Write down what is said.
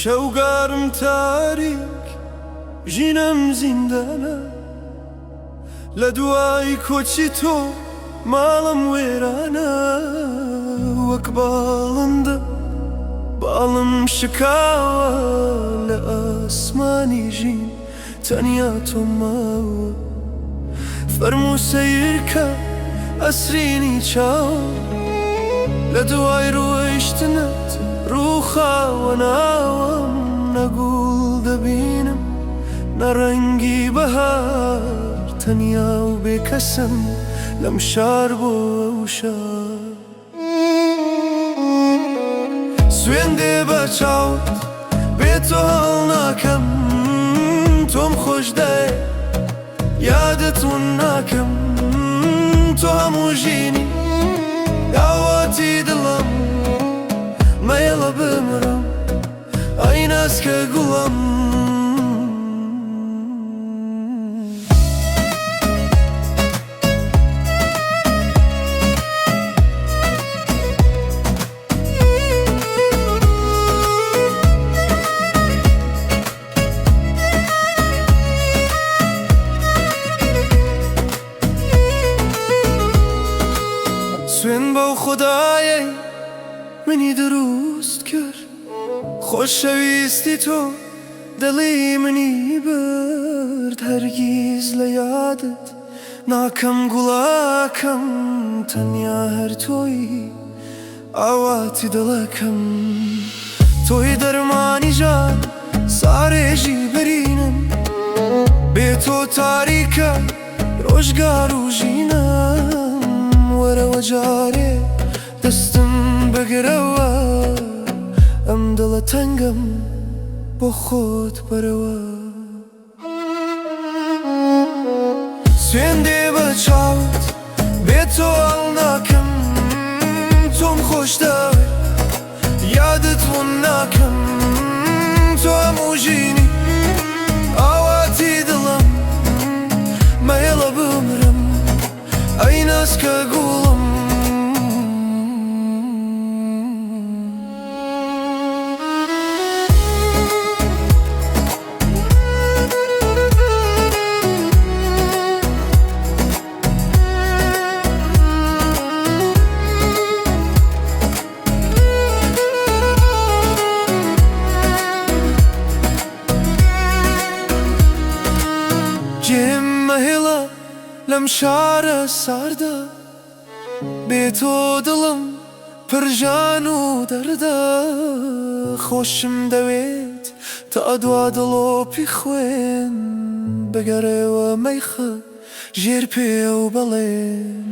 شەوگارم تاریک، ژینم زیندانە. لە دوای کۆچی تۆ ماڵم وێرانە. وەک باڵندە باڵم شکاوە، لە ئاسمانی ژین تەنیا تۆم ماوە. فەرموو سەیرکە ئەسرینی چاوم، لە دوای ڕۆیشتنت ڕووخاوە ناوم. نە گوڵ دەبینم نە ڕەنگی بەهار، تەنیا و بێکەسم لەم شار بۆ ئەو شار. سوێندێ بە چاوت بێ تۆ هەڵناکەم، تۆم خۆش دەوێ یادت ون ناکەم. تۆ هەموو ژینی ئاواتی دڵم، مەیەڵە بمرم ئەی ناسکە گوڵم. سوێن بەو خودایەی منی دروست کرد، خۆشەویستی تۆ دڵی منی برد. هەرگیز لە یادت ناکەم گوڵەکەم، تەنیا هەر تۆی ئاواتی دڵەکەم. تۆی دەرمانی ژان سارێژی برینم، بێ تۆ تاریکە ڕۆژگار و ژینم. وەرەوە جارێ دەستم بگرەوە، ئەم دڵە تەنگەم بۆ خۆت بەرەوە. سوێندێ بە چاوت بێ تۆ هەڵناکەم، تۆم خۆش دەوێ یادت ون ناکەم. تۆ هەموو ژینی ئاواتی دڵم، مەهێڵە بمرم ئەی ناسکە گوڵم. جێم مەهێڵە لەم شارە ساردە، بێ تۆ دڵم پڕ ژان و دەردە. خۆشم دەوێت تا دوا دڵۆپی خوێن، بگەڕێوە مەیخە ژێر پێ و بەڵێن.